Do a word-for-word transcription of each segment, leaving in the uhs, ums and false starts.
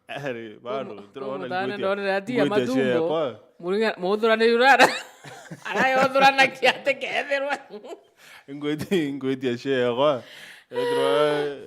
Ari, bado, ndona muthane ngwĩtia, ndonere ati ya ngwĩtia matumbo. Ciakwa. Muthurani urara. Arayothurana kiate kethirwa. Ngwĩtia, ngwĩtia ciakwa. Ethirwa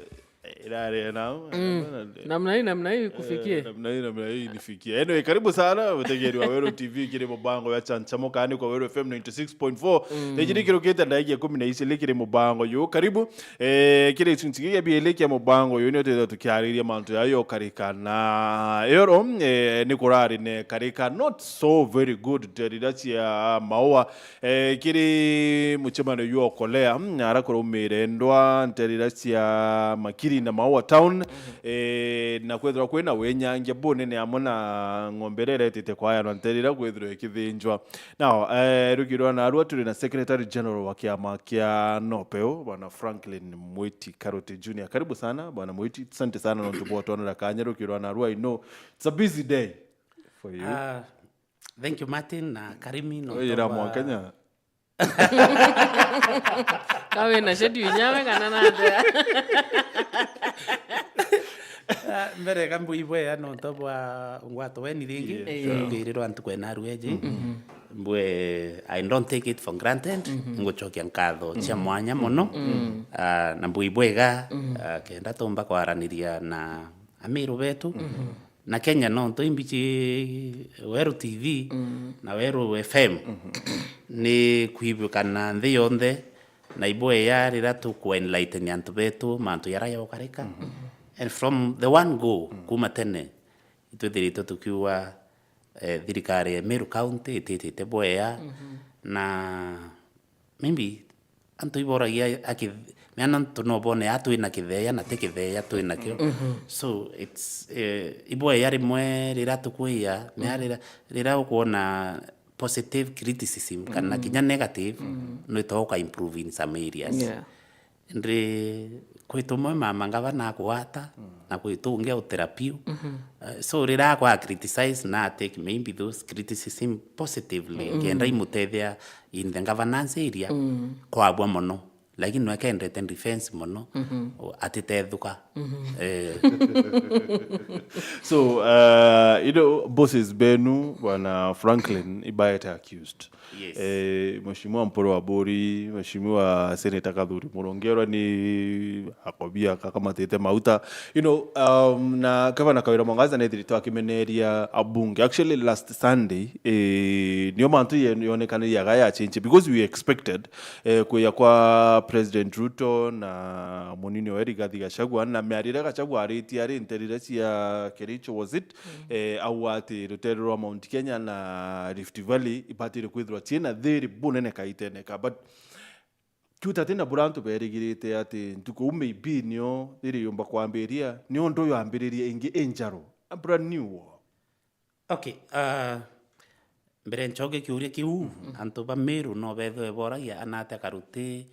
irare na. Mm. Namna hii, namna hii kufikie. Eh, namna hii, namna hii nifikie. Anyway, karibu sana, mutegeri wa Weru T V, kiri mubango ya Chanchamuka, ni kwa Weru F M ninety six point four. Mm. Thaa ijiri ikirukite ndagika ikumi na ijiri kiri mubango yu. Karibu. Eh, kiri gicunci giki gia biiri kia mubango uyu, nio twithagirwa tukiariria mantu jayo jokarika. Na ero, eh, ni kurari ne karika not so very good, nteere iria cia maua. Eh, kiri mucemanio jwa Okolea, mm, ara kuraumire ndwa nteere iria cia Makiri na Maua Town, eh, na kwithirwa kwina winyangia bunene amwe na ng'ombe iria iretite kwayanwa nteere iria kwithirwa ikithinjwa. Now, eh, rukirwa narua turi na Secretary General wa kiama kia Nopeu, Bwana Franklin Mwiti Karoti Junior. Karibu sana, Bwana Mwiti. Asante sana nontu bwa twonera kanya rukirwa narua. I know it's a busy day for you. Ah, thank you, Martin, na Karimi, no Oye, ira twa Mwankenya. Ka wina schedule inyawe kana natia? Ah, mbere ka mbui bwea nontu bwa ngwato weni ringi. Yeah, sure. Ngirirwa ntuku ena rueji. Mm-hmm. Mbwe, I don't take it for granted. Mm-hmm. Ngucokia nkatho cia mwanya mono. Mm-hmm. Ah, na mbui bwega, ah, kenda tumba kwaraniria na Amiru betu. Mm-hmm. Na Kenya nontu imbichi Weru T V, mm, na Weru F M, mm-hmm, ni kwibukana nthi yonthe, na ibweya riria tukwenlighten antu betu mantu jaria jokarika. Mm-hmm. And from the one go, mm, kuma tene, itwithiritwe tukiuga, eh, thirikari ya Meru County ititite bweya, mm-hmm, na maybe antu iboragia aki-, meana antu no bone a twina kitheya na ti kitheya twinakio. Mm-hmm. So it's, eh, ibweya rimwe riria tukwia, mea, mm, riria, riria ukwona positive criticism kana, mm, kinya negative, mm, no itoka improve in some areas. Yeah. Ndi kwi tumwe mama ngavana akwata, mm, na kwi tungi autira piu. Mm-hmm. Uh, so riria akwa criticize na take maybe those criticism positively, mm, kenda imutethia in the governance area, mm, kwabua mono. Lakini nwe kendete defense mono, mm-hmm, o, atitethuka. Mm-hmm. Eh. So, uh, you know, bosses benu, Bwana Franklin, ibaete accused. Yes. Eh, Mheshimiwa Mpuru Aburi, Mheshimiwa Senator Kathuri Murungi, urwa ni akobia kakamatite mauta. You know, um, na Gavana Kawira Mwangaza nethirite akimeneria abunge. Actually, last Sunday, eh, nio mantu ye-, yonekanirie aga ya change because we expected, eh, kuya kwa President Ruto na munini wa Rigathi Gachagua, na miario iria Gachagua aritie ari nteere iria cia Kericho, was it? Mm. Eh, auga ati rutere rwa Mount Kenya na Rift Valley ibatire kwithirwa ciina thiri bunene kaiteneka. But kiuta tina bura antu berigirite ati ntuku iu maybe nio iri yumba kwambiria, nio ndu yambiririe ingi i njaru. A brand new war. Okay, uh, mbere ncoke kiuria kiu, mhm, antu ba Meru no bethwe boragia anate akaruti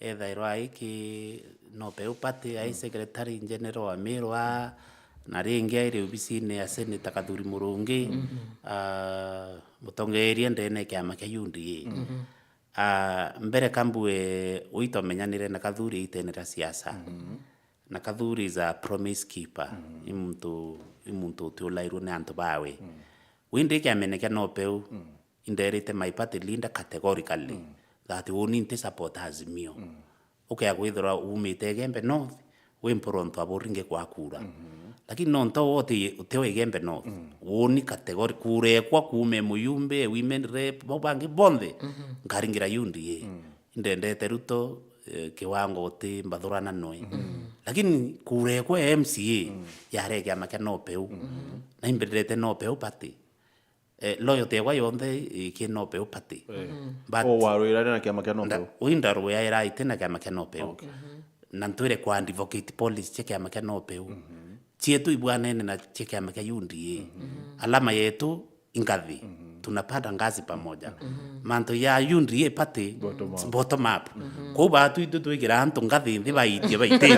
ethairwa aiki no peu party, ai, mhm, secretary general wa Meru a, na ringi airi obisine ya Senator Kathuri Murungi, mhm, ah, mutongeria ndene kiama kia U D A. Mhm. Ah, mbere kambue uitomenyanire na Kathuri itene ria siasa. Mhm. Na Kathuri is a promise keeper. Mm. I muntu, i muntu utiulairwe ni antu bawe. Mm. Windi kiamene kia no peu, mm, inderite my party leader categorically, mm, that uni nti support Azimio. Mm. Ukea kwithirwa umite Igembe North, wi mpuru antu abo ringi kwa kura. Mm-hmm. Lakini nontu uti, uti wa Igembe North, mm, uni category kura ekwa kuume muyumbe, women rep, bau bangi bonthe, mm-hmm, nkaringira U D A. Mm. Indendete Ruto, eh, kiwango uti mbathurana noe. Mm. Lakini kura ekwa ya M C A, mm, yare kiama kia no peu. Mm. Na imbendete no peu party. Eh, loyalty ekwa yonthe, eh, ki no peu party. Eh. Mm. But o warwirane na kiama kia no peu? Ui ndarwira ite na kiama kia no peu. Okay. Mm-hmm. Na ntwire kwa advocate policy cia kiama kia no peu. Mm-hmm. Cietu ibwanene na cia kiama kia U D A. Mm-hmm. Alama yetu ingathi. Mhm. Tunapanda ngazi pamoja. Mhm. Mantu ya U D A party, bottom up, bottom up. Mhm. Kou batu itu twigira antu ngathi nthi baitie baitite.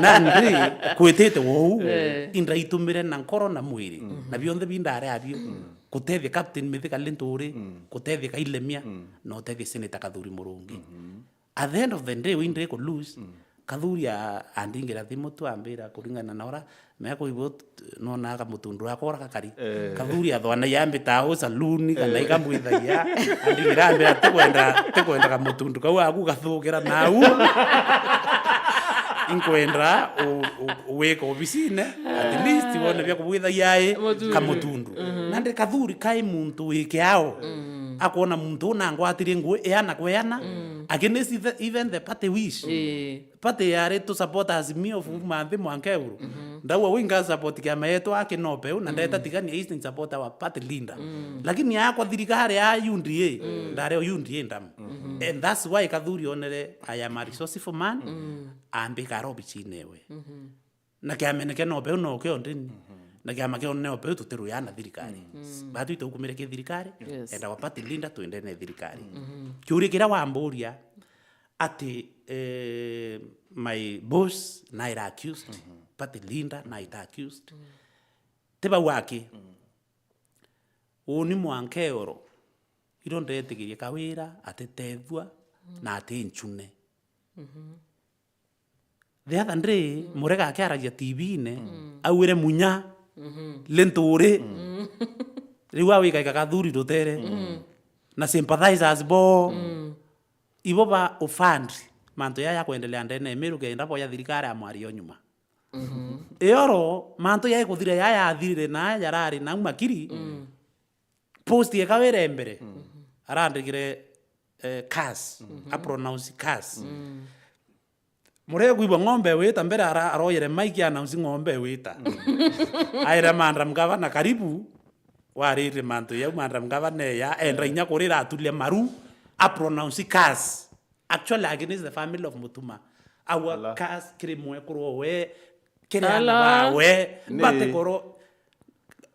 Nandi kwitite wou, eh, indaitumire na nkoro na mwiri. Mhm. Na bionthe bindare abio. Mhm. Kutethia Captain Mithika Linturi, mhm, kutethia Kailemia, mhm, na utethia Senator Kathuri Murungi. Mhm. At the end of the day, windire ku lose, mm, Kathuri a-, andingira thimu tu ambira kuringana na ura, mea kuibo t-, nona kamutundu gakwa ura gakari. Eh. Kathuri athwanagia ambita au saluni, kana Eh. ikamwithagia, andingira ambira, "Tikwenda, tikwenda kamutundu kau aku gathukira nau." Inkwenda u-, u-, wika obisine, at least wone bia kubwithagia i Mutundu. Kamutundu. Mhm. Nandi kathuri kai muntu wikiao. Mm. Akwona muntu una ngwatirie ngui iana kwa iana. Mm. Against the, even the party wish. Ii. Party yari tu support Azimio kuma nthi mwanka iguru. Mhm. Ndauga, "Wi nga support kiama yetu aki no peu, na ndeta tigania East ni support our party leader." Mm. Lakini yakwa thirikari ya U D A, ndari o U D A ndamu. Mhm. And that's why Kathuri onere, "I am a resourceful man," ambika aro obicine ewe. Mhm. Na kiamene kia no peu no kio ndini. Mhm. Na kiama kio no peu tutiruya na thirikari. Mm. Batu itukumire ki thirikari, Yes. enda wa party leader twende ne thirikari. Mhm. Kiuria kiria wamburia, ati, eh, my boss naira accused, party leader naita accused. Ti bau aki. Uni mwanka eoro, iro ndetigirie Kawira atitethua na ati nchune. The other day, Murega akiaragia T V-ine, auire Munya, Linturi. Riu awikaika Kathuri rutere. Na sympathizers bo. Ibo ba ufund mantu yaya ya kwendelea ndene ya Meru kenda boya thirikari ya mwario nyuma. Eoro, mantu yai kuthira yaya yathirire na yarari nau makiri. Post ya Kawira mbere. Arandikire, eh, curse. A pronounce curse. Murega kwigua ng'ombe wita mbere ara-, aroyere maiki announce ng'ombe wita. Aire Madam Gavana karibu, warire mantu yau Madam Gavana eya, enda inya kurira atulia maru, a pronounce curse. Actually against the family of Mutuma. Awa curse kiri mwekuru we, kiri ana bawe, bate koro.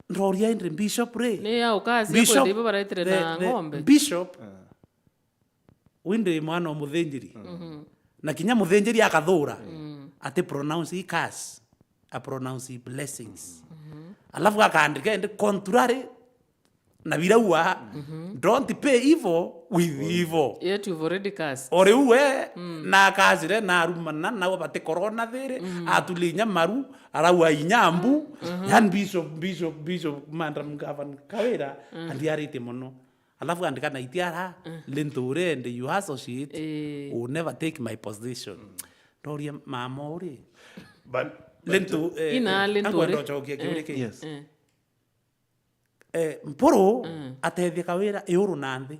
Ndoria indi bishop ri? Ni ya ukasi Bishop, kwenda ibo baretire the, na the ng'ombe. Bishop, windi mwana o muthinjiri. Na kinya muthinjiri akathura, ati pronounce i curse, a pronounce i blessings. Alafu akaandika indi contrary na biraua, don't pay evil with evil. Yet you've already cursed. O riu we, na akacire, na arumana, nao bati korona thiri, atulia inya maru, araua inya mbu. Yani bishop, bishop, bishop, Madam Gavana Kawira, andiaritie mono. Alafu andika na itiara, Linturi and you associate, will never take my position. Ndoria mama uri. But, Lintu, eh, Ina eh, Linturi. Akwenda ucokia kiuria ki? Yes. Eh, Mpuru atethia Kawira iuru na nthi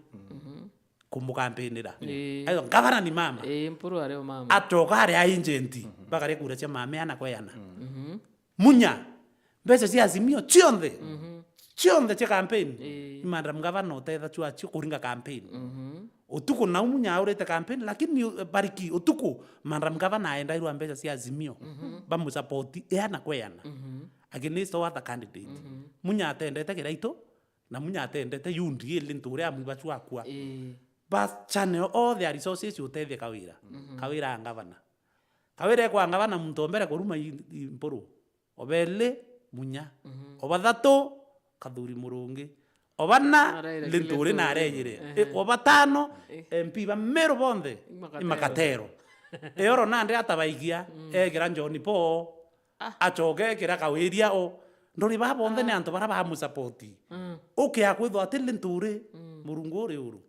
kumukampinira. Ii. Ayo, ngavana ni mama. Ii, Mpuru ari o mama. Acoka ari agent, bakaria kura cia mama ana kwa ana. Munya, mbeca cia Azimio cionthe, cionthe cia campaign, ni Madam Gavana utetha cio acio kuringa campaign. Utuku nau Munya aurite campaign, lakini, eh, Bariki, utuku, Madam Gavana aendairwa mbeca cia Azimio, bamusapoti iana kwa iana. Against all other candidate. Munya atendete Kiraitu, na Munya atendete U D A, Linturi amwiba cwakwa. Ii. Bas channel all their resources utethie Kawira. Kawira a ngavana. Kawira ekwa ngavana muntu o mbere kuruma i, i Mpuru. Obeli, Munya. Obathatu, Kathuri Murungi. Obana, Linturi nareyire. Ehe. E, obatano, M P ba Meru bonthe, Imakatero. Imakatero. Eoro nandi atabaigia, egira John Paul, acoke ekira Kawiria o. Ndori ba bonthe ni antu bara bamusapoti. Ukia kwithwa ati Linturi, Murungu uri uru.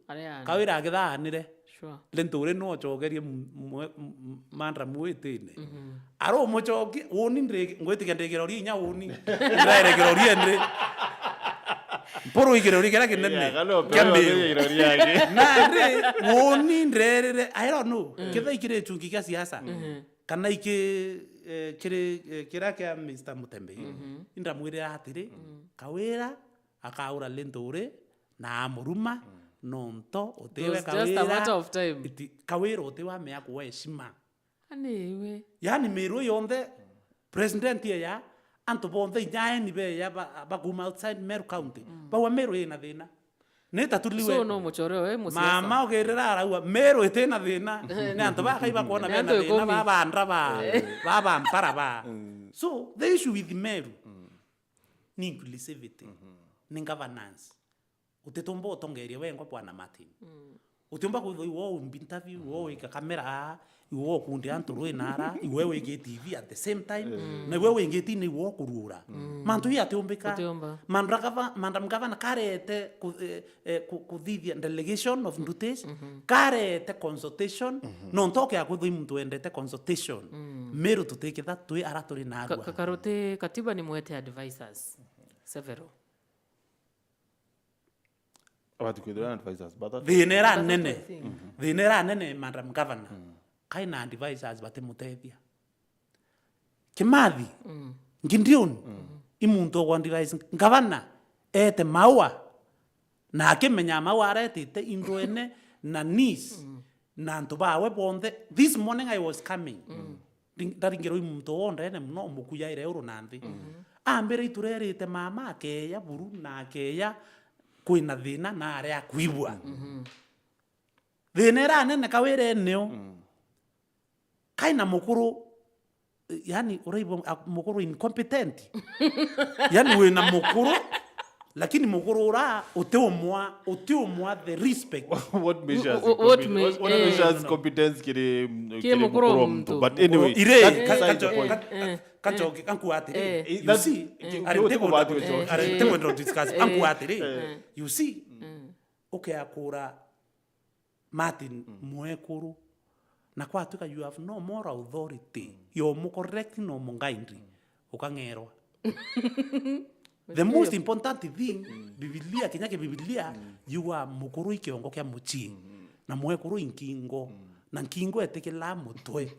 Kawira agithaanire. Sure. Linturi no acokerie m-, mwe-, m-, m-, Madam witine. Ari umucokia, uni ndi, ngwitikia ndi kiroria inya uni. Ndire kiroria ndi. Mpuru i kiroria kiria kinene. Yeah, kana kia Mpuru Meru. Kiroria ki. Na ndi, uni ndirerire, I don't know. Kethira ikiri chungi kia siasa. Kana iki, eh, kiri, eh, kiria kia Mister Mutembei. Indamwirira atiri, Kawira, akaura Linturi na amuruma, nonto utiwe It was just a Kawira, matter of time. Iti, Kawira utiwe amea kuwa heshima. Ani iwe. Yani Meru yonthe, president eya, antu bonthe inya aeni beya ba, bakuma outside Meru County. Bawa Meru ina thina. Ni ta tuliwe. So no muchore we musiasa. Mama ugirira araua, Meru itina thina. Ni antu bakai bakwona Ni bena antu thina, ikumi. Babandra ba, babampara ba. So, the issue with Meru, ni inclusivity, ni governance. Utitumba utongeria wengwa Bwana Martin. Utiumba kwithwa iwe u interview, iwe wika kamera aa, iwe ukundira antu rui nara, iwe wiki T V at the same time, na iwe wiki ni iwe ukuruura. Mantu ii atiumbika. Utiumba. Mandra gava-, Madam Governor karete ku-, eh, eh, ku-, kuthithia delegation of duties, karete consultation, nontu ukea kwithwa i muntu wendete consultation. Meru tutikitha twi ara turi narua. Ka-, ka-, karuti katiba ni mwete advisors. Several. Abati kwithirwa na advisors, but that- Thina ira nene. Thina ira nene, Madam Governor. Kai na advisors batimutethia. Kimathi, Gideon, i muntu ugwa advise Governor, ete Maua, na akimenya Maua aretite indwene na niece, na antu bawe bonthe. This morning I was coming. Ndi-, ndaringirwa i muntu wondene mono, mukuyaire uru na nthi. Ambire, "Iturerite mama akeya buru na akeya kwina thina na aria akwigua." Thina ira nene Kawira eneo. Kai na mukuru, yani, uraigua, a, mukuru incompetent. Yani, wina mukuru, lakini mukuru ura utiumwa, utiumwa the respect. What measures Wh-, wh-, what incompetent-, me-, what, what eh. measures competence kiri, mm, Kiri kiri mukuru mukuru wa muntu. Muntu? But anyway, ire, that's ka-, beside the kacho-, point. Ka-, eh, ka-, kachoke, eh. Kankuwa atiri, Eh. Eh, you that's, see, eh. Ari ntegwenda, eh, eh. Ari ntegwenda discuss, eh. Kankuwa atiri, eh. You see, ukeakura Martin mwekuru, na kwatuika you have no moral authority, you mu correct no mu guide, ukang'erwa. The most important thing, Bibilia, kinya ki Bibilia, you are mukuru i kiongo kia mucii, na mwekuru i nkingo, na nkingo etikilaa mutwe.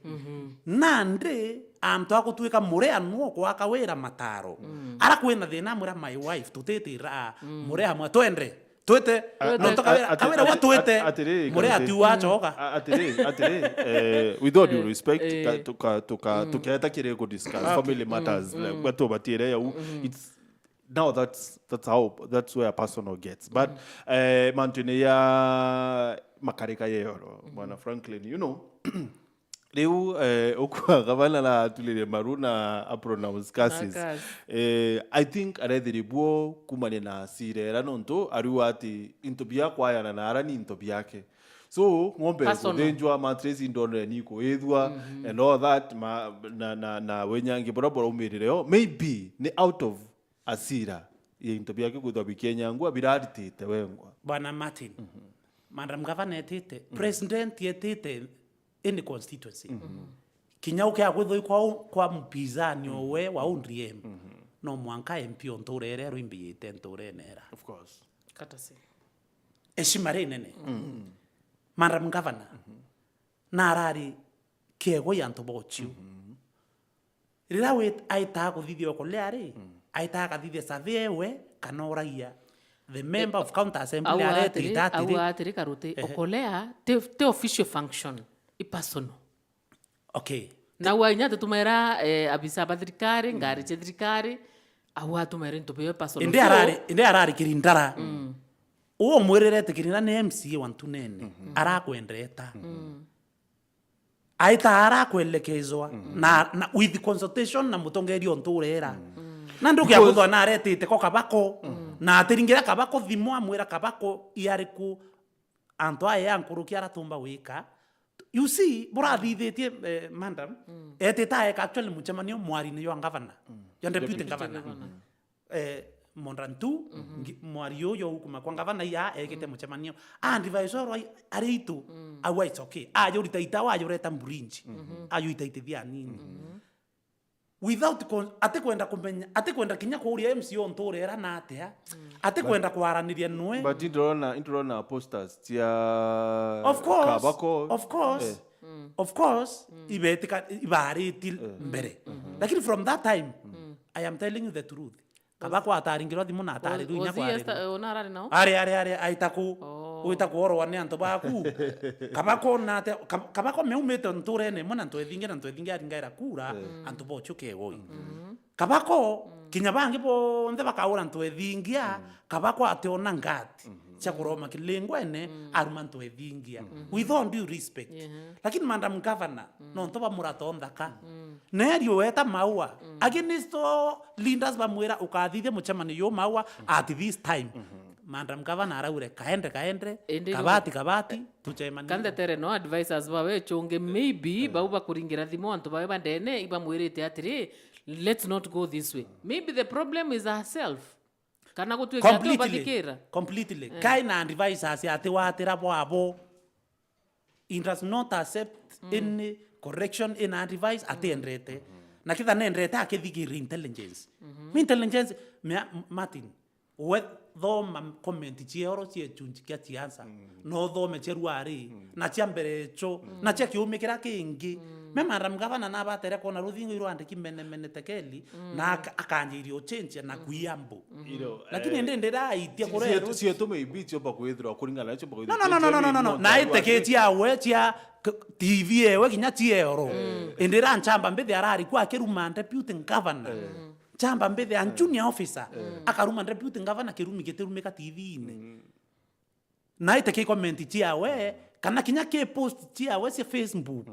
Nandi antu a gutuika murea nuo kwaka wira mataro. Ara kwina thina amwira, "My wife, tutitira murea amwe, twende." Twite, a-, no a-, to Kawira, a-, ati-, Kawira ati-, wa twite, ati-, atiri, murea Karuti. Ati wachoka. A-, atiri, atiri, eh, with all due respect, eh, ka-, tuka-, tuka-, tuketa kiri ku discuss family matters, like, gwe tubatire yau, it's, now that's, that's how, that's where personal gets. But, eh, mantu-ini ya makarika yeyoro, Bwana Franklin, you know, riu, eh, ukua gavana na atulire maru na apronounce curses. Na curse. Eh, I think arethiri buo kumania na cira era nontu ariuga ati into bia kwayana na ara ni into biake. So, ng'ombe Personal. Ikuthinjwa, mattress indonere ni ikuithua, and all that, ma-, na, na, na winyangi buria buraumirire yo, maybe ni out of asira ya into biake kwithwa bikienyangwa, biraritite wengwa. Bwana Martin, Madam Governor etite, President etite any constituency. Kinya ukia kwithwa kwa u-, kwa mpinzani owe wa O D M, no mwanka M P o ntura iria rwimbiyite nturene era. Of course. Katasi. Heshima ri nene. Madam Governor, na arari kiego ya antu bochiu. Riria wit-, aitaga kuthithia okolea ri, aitaga akathithia survey ewe, kana oragia the member of county assembly au atiri, aretita atiri. Au atiri Karuti, ehe, okolea ti, ti official function, i personal. Okay. Na ua inya tutumera, eh, abisa ba thirikari, ngari cia thirikari, au atumera into bio personal. Indi so arari, indi arari Kirindara. Uo mwirire ati Kirindara ni M C A wa Ntunene. Arakwendeta. Aita ara akwelekezwa na, na with consultation na mutongeria o nturera. Na ndukia because kuthwa na aretite ko Kabako. Na atiringira Kabako thimu amwira Kabako iariku antu aya ankuruki ara tumba wika. You see, burathithitie, eh, madam, etite aeka actually mucemanio mwarine jwa governor, jwa deputy governor. Eh, Monda Ntu, ngi-, mwari uyu ukuma kwa ngavana iya ekite mucemanio. A advisor ari, ari itu, au it's okay. Ayo rita itawa, ayo reta mburinji. Ayo itaitithia anini. Without con-, atikwenda kumenya, atikwenda kinya kuria M C O nturera na atia. Atikwenda kwaraniria nwe. But indorona, indorona posters cia Of course, Kabako. Of course. Eh. Of course, ibetika, ibariti mbere. Lakini from that time, I am telling you the truth. Kabako ataringirwa thimu na ataririrwa inya kwariri. Ona arari nao? Ari, ari, ari, aita ku, oh, wita kuorwa ni antu baku. Kabako na ate, Kab-, Kabako meumite nturene imwe na ntu ethingi na ntu ethingi aringaira kura, antu bochu kegoi. Kabako, kinya bangi bonthe bakaura ntu ethingia, Kabako ationa ngati cia kuroma kilingwene, aruma ntu ethingia. With all due respect. Lakini Madam Governor, nontu bamurata o nthaka. Neri weta Maua. Against all leaders bamwira ukathithia mucemanio yu Maua at this time. Madam Governor araure, "Kaende, kaende, indi kabati, kabati, tuchemanie." Kanthetere no advisors bawe chunge, maybe bau bakuringira thimu antu bawe bandene, ibamwirite atiri, "Let's not go this way." Maybe the problem is herself. Kana gutwika ati ubathikira. Completely. Completely. Eh. Kai na advisors ati watira bwabo. He does not accept any correction in advice atiendete. Na kitha nendete akithigirira intelligence. Mi intelligence, mea-, M-, Martin, we thoma comment cioro cia chunji kia chiansa. No thome cia ruari, na cia mbere echo, na cia kiumi kira kingi. Me Madam Governor nabatere kwona ruthingo irwandiki mene mene tekeli, na aka-, akanjiria uchenchia na kuiambu. Lakini indi ndiraitia kurerwo cietu maybe ciomba kwithirwa kuringana na ciomba kwithirwa. No, no, no, no, no, no, no. Na iteketie awe cia T V ewe kinya cieoro. Indi ra nchamba mbithi arari kwa akiruma deputy governor. Nchamba mbithi a junior officer. Akaruma deputy governor kirumi gitirumika T V-ini. Na ite ki comment ciawe, kana kinya ki post ciawe cia Facebook,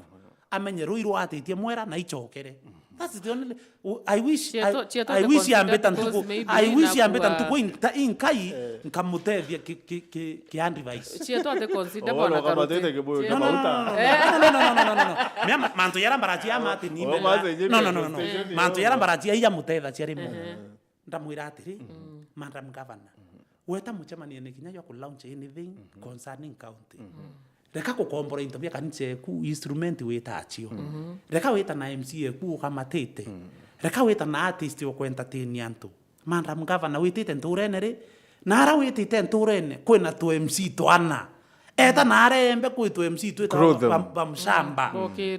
amenye rui rwatitie mwera na ichokere. That's the only, I wish, I, I wish ambita ntuku, I wish ambita ntuku inkai, nkamutethia ki, ki, ki, ki advice. Cietwa ate consider bwana Karute. No, no, no, no, no, no. Mea ma-, mantu yara mbarachi ya Martin Imela. No, no, no, no. Mantu yara mbarachi ya iya mutethia cia rimo. Ndamwira atiri, Madam Governor, weta mucemanio ni kinya jwa ku launch anything concerning county. Reka gukombora into bia kanisa eku, instrument wita acio. Reka wita na M C eku ukamatite. Reka wita na artist wa ku entertain antu. Madam Governor, witite nturene ri? Na ara witite nturene, kwina tu M C twana. Eta na arembe kwi tu M C twita ba, ba, ba mshamba.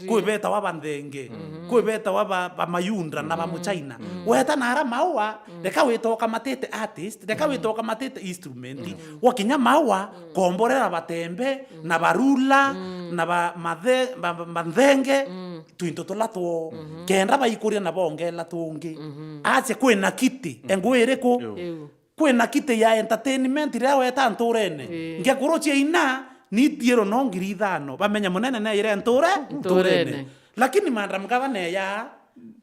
Kwi betawa ba nthenge. Kwi betawa ba, ba mayundra na ba muchaina. Weta na ara maua, reka wita ukamatite artist, reka wita ukamatite instrument. Wakinya maua, komborera batembe, na barula, na ba mathe-, ba, ba, ba nthenge, twinto tula two. Kenda baikuria na bongela tungi. Acha kwina kiti, engu iriku? Iu. Kwina kiti ya entertainment riria weta nturene. Ii. Ngekuru cia ina, ni tiero no ngiri ithano. Bamenya munene naire nture, nturene. Nturene. Lakini Madam Governor ya,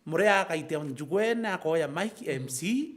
muria akaitia njukwene, akoya mic, M C,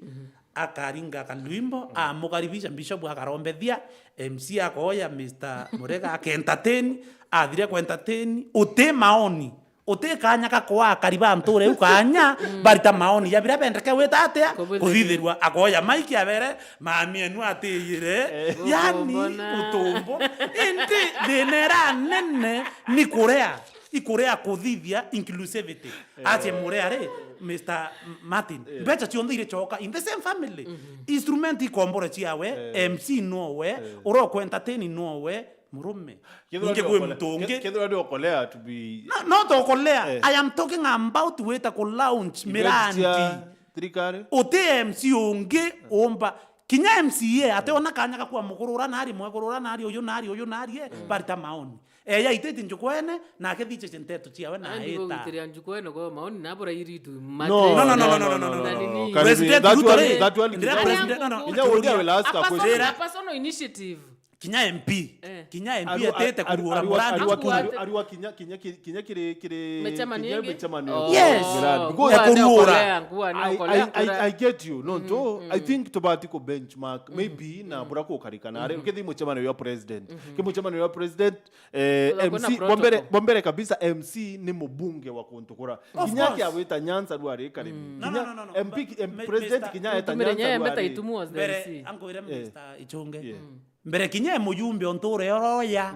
akaringa kalwimbo, amukaribisha Bishop akarombethia, M C akoya Mister Murega, akentertain, athire ku entertain, uti maoni. Uti kanya ga kwaa akari ba ntuura iu kanya barita maoni ja biria bendeke gwita atia? Kuthithirua. Akoya maiki abere, "Mami enu atiyire." Eh. Yani, gukombona. Utumbo. Indi thina iria nene ni kuria, ikuria kuthithia inclusivity. Eh. Ache muria ri, Mister M-, Martin. Eh. Mbecha cionthe iricoka in the same family. Instrument ikombore ciawe, eh, M C nowe, eh, urokwa entertain nowe, murume. Kethira ningi ni kwi okole-, muntu ungi. Ke-, kethira ni okolea to be. No, not okolea. Eh. I am talking about wita ku launch event mirandi cia thirikari. Uti M C ungi umba. Kinya M C A, ate ona kanya ga kwa mukurura nari, mwekurura nari, uyu nari, uyu nari, eh, barita maoni. Eh, ya ititi njukwene, nake thiche nteto ciawe na andi eta. Gugitiria njukwene kwa maoni na bura iritu. No, no, no, no, no, no, no, no, no, no. President Ruto ri, that one, that one, ndira president, no, no. Inya uria will ask a question. Personal, a personal initiative. Kinya M P. Eh. Kinya M P atete kuruura murandi. Arua, arua, arua, arua kinya, kinya ki-, kinya kiri, kiri, micemanio kinya ingi? Micemanio. Oh. Yes. Mirandi. Because ekuruura. Ngua ni okolea, ngua ni okolea, I, I, I, I get you. No, nto, I think tubati ku benchmark. Maybe na bura kukarikana. Ari, ukithi mucemanio ya president. Ki mucemanio ya president, eh, M C, bombere, bombere kabisa M C ni mubunge wa kuntu kura. Kinya kia wita Nyanza ruari karibu. No, no, no, no, no. M P, M P president Kinya eta Nyanza ruari. Mbere, ankwire Mister Ichunge. Yeah. Mbere kinya e mujumbe o ntuura oroya,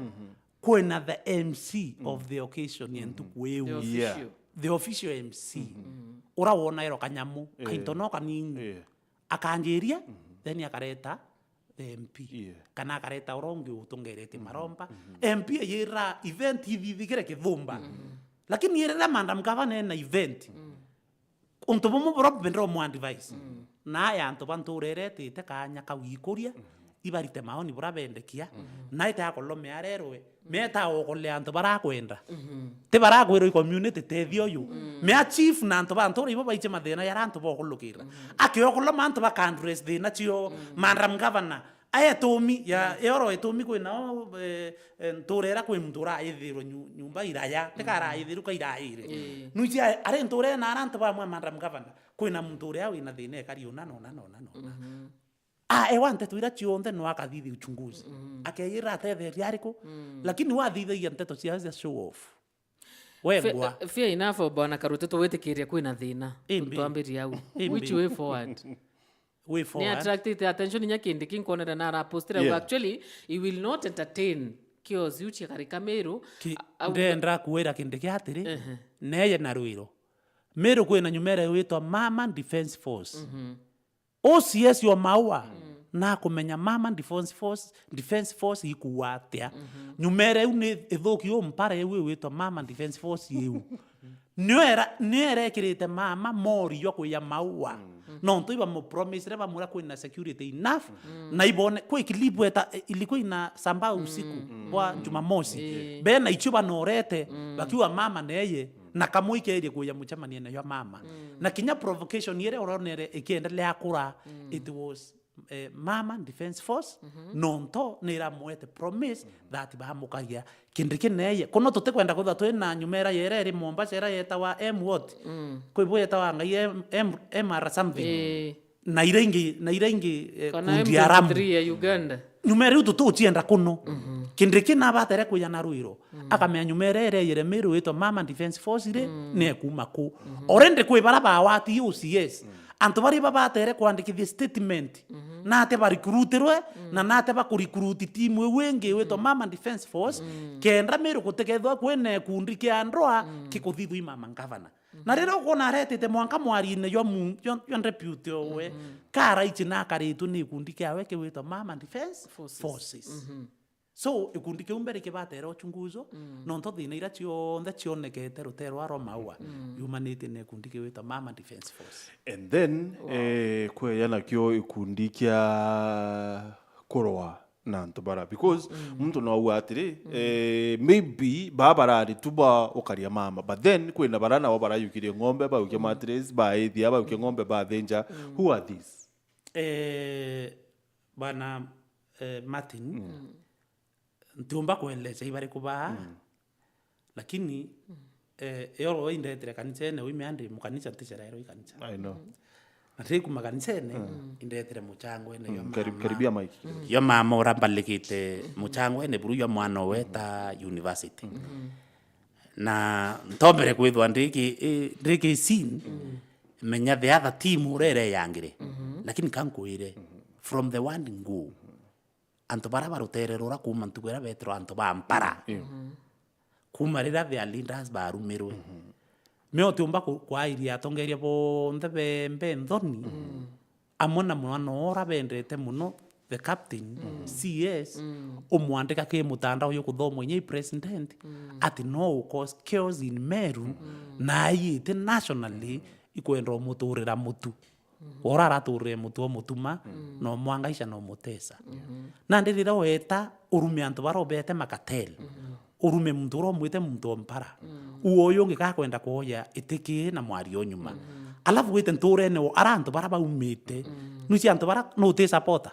kwina the M C of the occasion ya ntuku iu. The official. The official M C. Ura wona ero kanyamu, kainto no kanini. Yeah. Akanjiria, then akareta the M P. Yeah. Kana akareta ura ungi utungerete maromba. M P ayira event ithithigire kithumba. Lakini riria Madam Governor ena event, untu bumwe buria bubendera umu advice. Na aya antu ba ntuura iria itite kanya kau ikuria, ibarite maoni buria bendekia, na ite akolome arerwe, meta okolea antu barakwenda. Ti barakwirwa i community tethia uyu. Mea chief na antu ba ntuura ibo baiche mathina yara antu bokulukira. Akiokoloma antu baka address thina cio, Madam Governor, Aya etumi ya, eoro etumi kwi nao, eh, eh, ntuura iria kwi muntu uraithirwe nyu-, nyumba iraya, tika araithirwe ka iraire. Nuiji a-, ari ntuura ina ara antu bamwe, Madam Governor, kwina muntu uria wina thina ekari una na una na una na una. aewa nteto iria cionthe no akathithia uchunguzi. Akeira atetheria ariku? Lakini wathithagia nteto cia, cia show off. We Fe-, ngwa. Fair enough, bwana Karuteto, witikiria kwina thina. Imbi. Twambirie au. Imbi. Which way forward? Way Ni forward. Attracted attention inya Kindiki nkwonera na arapostira. Yeah. Actually, he will not entertain chaos iu cia Karika Meru. Ki-, A-, au- ndenda kwira Kindiki atiri, Ehe. Neye na Rwiro. Meru kwina nyumera witwa Mama Defence Force. O C S wa Maua, nakumenya Mama Defence Force, Defence Force ikuwa atia. Nyumera iu ni ithuki u mpara iu iwitwa Mama Defence Force iu. Nio era, nio erekirite mama mori jwa kuya Maua. Nontu ibamupromisire bamwira kwina security enough, na ibone, kwi clip eta, ilikuwa inasambaa usiku bwa Jumamosi. Ii. Bena icio banorete, bakiuga mama neye, na kamwe ikerie kuya mucemanione jwa mama. Na kinya provocation iria uronere ikiendelea kura, it was, eh, Mama Defence Force, nonto niramwete promise that bamukagia Kindiki neye. Kuno tutikwenda kwithwa twina nyumera yera iri Mombasa, ira yetawa M what? Kwi bo yetawa ngai M, M, M R something. Ii. Na ira ingi, na ira ingi, eh, Kana kundi aramu. M twenty-three ya Uganda. Nyumera iu tututienda kuno. Kindiki nabatere kuya na Rwiro. Akamenya nyumera ira yere Meru witwa Mama Defence Force ri, ni ekuma ku. Already kwi bara bawati U C S. Antu bari babatere kwandikithia statement. Nate barecruitirwe, na nate bakurecruit timu iu ingi witwa Mama Defence Force, kenda Meru gutikethwa kwina ikundi kia ndroa kikuthithwa i mama ngavana. Na riria ukwona aretite mwanka mwariine jwa mu-, jwa, jwa deputy owe, karaichi na akaritwe ni gikundi kiawe kiwitwa Mama Defence Forces. Forces. So, gikundi kiu mbere kibatera uchunguzo, nontu thina iria cionthe cionekete rutere rwa Maua, yumanite na gikundi kiwitwa Mama Defence Force. And then, eh, kweya nakio gikundi kia kuroa na antu bara, because muntu no auga atiri, eh, maybe ba barari tu ba ukaria mama, but then kwina bara nao barayukirie ng'ombe, bayukia mattress, baithia, bayukia ng'ombe, bathinja. Who are these? Eh, bwana, eh, Martin, ntiumba kueleza ibariku baa, lakini, eh, yoro indetire kanisene, wi meandi mukanisa nticererwe ikanisa. I know. Na riri kuma kanisene, indetire muchangwene yo mama. Karibia mic. Yo mama urambalikite muchangwene buru yo mwana oweta university. Na ntombere kwithwa ndiki, eh, ndiki scene, menya the other team urere yangire. Lakini kankwire, from the word go, antu bara barutere rura kuma ntuku iria betirwa antu ba mpara. Kuma riria their leaders barumirwe. Me utiumba ku-, kwairia atongeria bonthe be, be nthoni, amwe na mwana ura bendete muno, the captain, C S, umwandika ki mutandao uyu kuthomwa inya i president, ati no u cause chaos in Meru, na aiite nationally ikwenda umuturira mutu. Ora araturire mutu o mutuma, no mwangaisha no mutesa. Nandi riria weta urume antu bara ubete makatel, urume muntu ura umwite muntu o mpara. Uo uyu ungi kakwenda kwoya itiki na mwario nyuma. Alafu wite nturene o ara antu bara baumite. Nuci antu bara no uti supporter.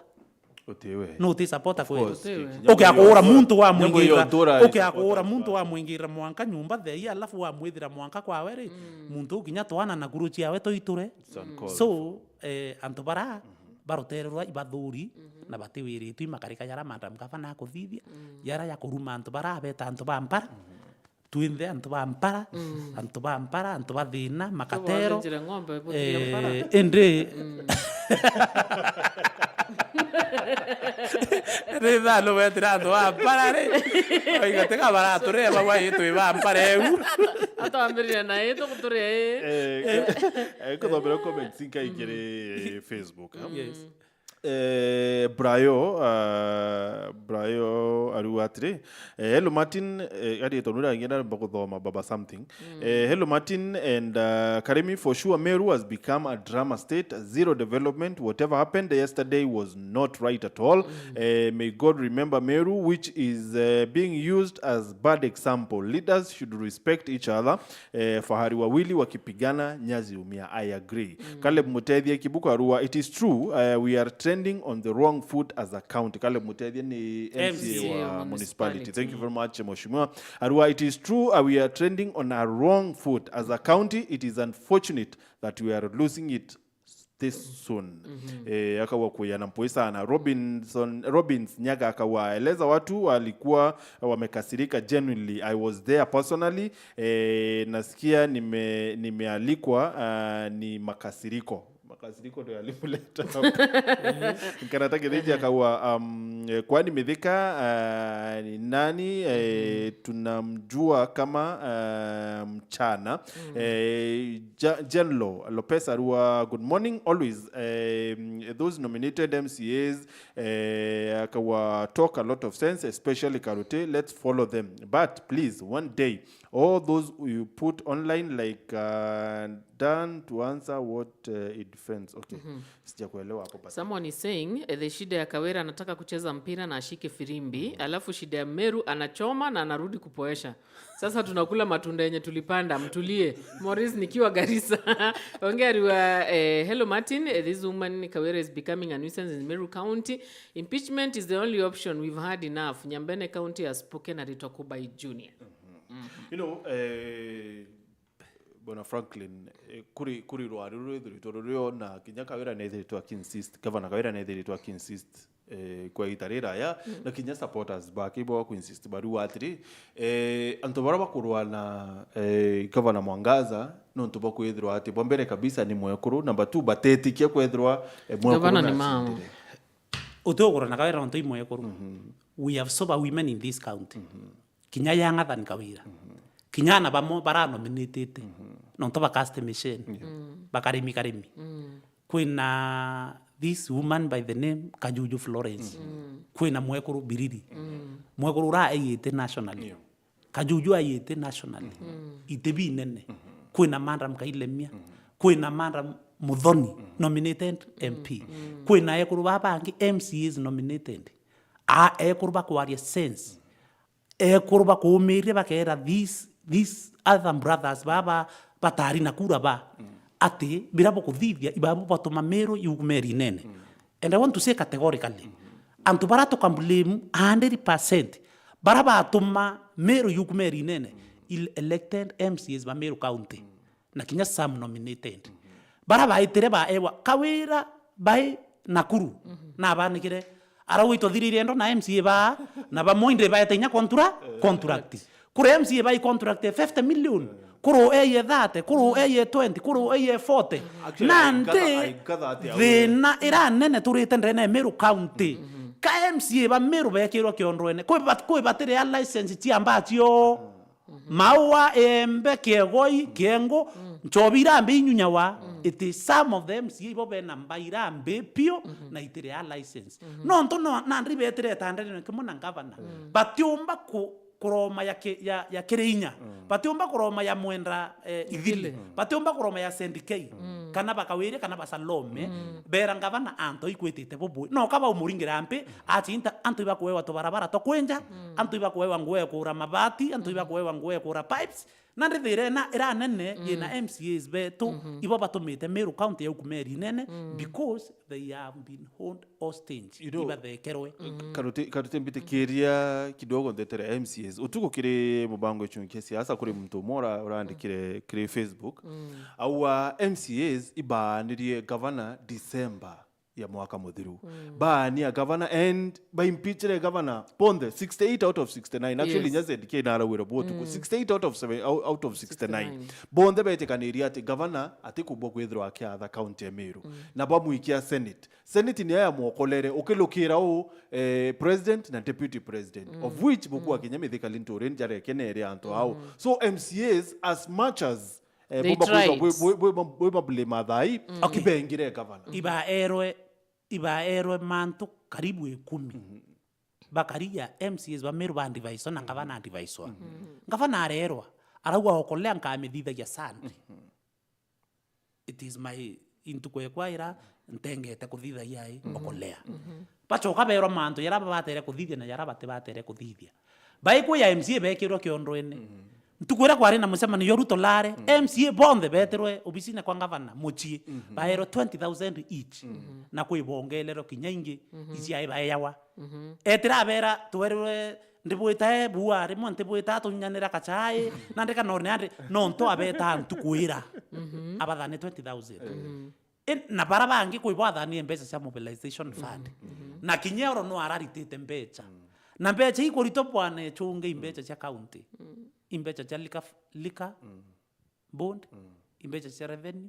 Utiwe. No uti supporter kweli. Of course, Utiwe. Kinya Uke mwenyewe akura muntu wa nyambo iyo mwingirira, ntura uke akora akura muntu wa mwingirira mwanka nyumba thei, alafu wa mwithira mwanka kwawe ri, muntu u kinya twana na kuru ciawe toiture. It's uncalled for. So, eh, antu bara barutererwa ibathuri na batiwiritwe imakarika jara madam gavana akuthithia, jara ya kuruma antu bara abeta antu ba mpara. Twinthe antu ba mpara, antu ba mpara, antu ba thina, makatero. Tubwathĩnjĩre ng'ombe, bũthiria mpara. Eh, indi. Ri thano wetira antu ba mpara ri. Oiga tiga baraturire bau ai twi ba mpara eu. Atwambirire na ii tuguturire ii. Eh, eh, kuthomera comments inkai kiri Facebook, eh? Yes. Eh, Brayo, ah, Brayo ariuga atiri, eh, "Hello Martin, eh, ari tondu ira ngenda mba kuthoma baba something." Eh, "Hello Martin and, uh, Karimi, for sure Meru has become a drama state, zero development, whatever happened yesterday was not right at all. Eh, may God remember Meru, which is, uh, being used as bad example. Leaders should respect each other." Eh, fahari wawili wakipigana, nyasi umia. I agree. Caleb Mutethia Kibuku arua, "It is true, eh, we are trending on the wrong foot as a county." Caleb Mutethia ni M C A wa municipality. Thank you very much, Mheshimiwa. Arua, "It is true, uh, we are trending on a wrong foot as a county. It is unfortunate that we are losing it this soon. Eh, akauga kuiana mpui sana. Robinson, Robbins Nyaga akauga, eleza watu walikuwa wamekasirika genuinely. I was there personally. Eh, nasikia nime-, nimealikwa, ah, ni makasiriko. Makasiriko ndio yalimleta hapa. Nkanata Githinji akauga, um, eh, kwani Mithika, ah, ni nani? Eh, tunamjua kama, ah, mchana. Eh, Ja-, General Lopez Arua, good morning. Always, um, those nominated M C As, eh, akawa talk a lot of sense, especially Karute. Let's follow them. But please, one day, all those you put online, like, uh, done to answer what, uh, it defends. Okay. Sijakuelewa hapo, but Someone is saying, eh, the shida ya Kawira anataka kucheza mpira na ashike firimbi, alafu shida ya Meru anachoma na anarudi kupoesha. Sasa tunakula matunda yenye tulipanda, mtulie. Morris nikiwa Garissa. Ongea Riwa, eh, hello Martin, eh, this woman Kawira is becoming a nuisance in Meru County. Impeachment is the only option, we've had enough. Nyambene County has spoken, Aritokubai Junior. You know, eh, Bwana Franklin, eh, kuri, kuri rwari rwithiritwe rurio na kinya Kawira nethiritwe akinsist, Gavana Kawira nethiritwe akinsist, eh, kwa iita riraya, na kinya supporters bake ibo bakuinsist bariuga atiri, eh, antu baria bakurwa na, eh, Gavana Mwangaza, nontu bakwithirwa ati bwa mbere kabisa ni mwekuru, number two, batetikia kwethirwa, eh, mwekuru Gavana ni mama. Nacindire. Uti ugura na Kawira nontu i mwekuru. We have sober women in this county. Kinya young than Kawira. Kinya ana bamwe baranominatite. Nontu ba cast machine. Bakarimi karimi. Kwina this woman by the name Kajuju Florence. Kwina mwekuru Biriri. Mwekuru ura aiyite nationally. Kajuju aiyite nationally. Iti binene. Kwina Madam Kailemia. Kwina Madam Muthoni, nominated M P. Kwina ekuru babangi M C As nominated. A ekuru bakwaria sense. Ekuru bakuumiria bakeera these, these other brothers baba batari na kura ba, ati bira bukuthithia ibabu batuma Meru yukumeri inene. And I want to say categorically, antu bara tuka blame a hundred percent, bara batuma Meru yukumeri inene, il-, elected M C As ba Meru County, na kinya some nominated. Bara baitire baewa Kawira bai Nakuru, nabanigire. Arauga itwathiririe endo na M C A ba, na bamwe indi baete inya contra-, contract. Kuri M C A bai contract ya fifty million, kuru eye thirty, kuru eye twenty, kuru eye forty. Actually, nandi I gather, I gather ati thina iranene turite ndene ya Meru County. Ka M C A ba Meru bekirwa kiondwene, kwi bat-, kwi batire a license cia mbaa cio. Maua, embe, kiegoi, kiengo, nchobi irambe inyunyawa, it is some of the M C A ibo bena mbai irambe pio na itire a license. Nontu no, nandi betire etandarene kimwe na ngavana. Batiumba ku-, kuroma ya ki-, ya, ya kiri inya. Batiumba kuroma ya Mwenda, eh, Ithili. Ithili. Batiumba kuroma ya Saint K. Kana ba Kawira, kana ba Salome. Bera ngavana antu ikwitite bubui. No kaba umuringira mpi, acinta antu ibakuewa tubarabara twa kwinja, antu ibakuewa nguo ya kuura mabati, antu ibakuewa nguo ya kuura pipes. Na ndithire na iranene yina M C As betu, ibo batumite Meru County ya ukumeri inene, because they have been hold hostage. You know, ibathekerwe. Karuti, Karuti mbitikiria kidogo ndetere M C As. Utuku kiri mubango ichungi kia siasa kuri muntu umwe ura-, urandikire kiri Facebook. Aua M C As ibaanirie gavana December ya mwaka muthiru. Baania gavana and baimpeachere gavana bonthe sixty-eight out of sixty-nine. Actually, yes, nya Z K narauire bwo utuku. Sixty-eight out of seven, out, out of sixty-nine. Sixty-nine. Bonthe betikanirie ati gavana atikubwa kwithirwa akiatha county ya Meru. Na bamwikia Senate. Senate niyo yamwokolere, ukilukira u, eh, president na deputy president, of which bukua kinya Mithika Linturi njarekenere antu ao. So M C As, as much as, eh, they bumba kwithwa tried. Bwi, bwi, bwi, bwi mablame athai, okay, ibengire gavana. Ibaerwe, ibaerwe mantu karibu ikumi. Bakaria M C As ba Meru ba advisor na gavana advisor. Gavana arerwa, arauga okolea nkamithithagia Sunday. It is my, intuku ekwa ira ntengete kuthithagia i okolea. Bacoka berwa mantu jara babatere kuthithia na jara batibatere kuthithia. Baikwi ya M C A bekirwa kiondwene. Ntuku ira kwari na mucemanio jwa Ruto Lare, M C A bonthe betirwe obisine kwa ngavana mucii, baerwa twenty thousand each. Na kwi bongererwa kinya ingi, iciai baejawa. Etira abera, twerwe, ndibwita e bua, rimwe ntibwita tunyanira kachai, na ndika none andi, nontu abeta ntuku ira. Abathane twenty thousand. I-, na bara bangi kwi bwathanire mbeca cia mobilization fund. Na kinya oro no araritite mbeca. Na mbeca ikuritwa bwana echunge i mbeca cia county. I mbeca cia liquor, liquor board, i mbeca cia revenue,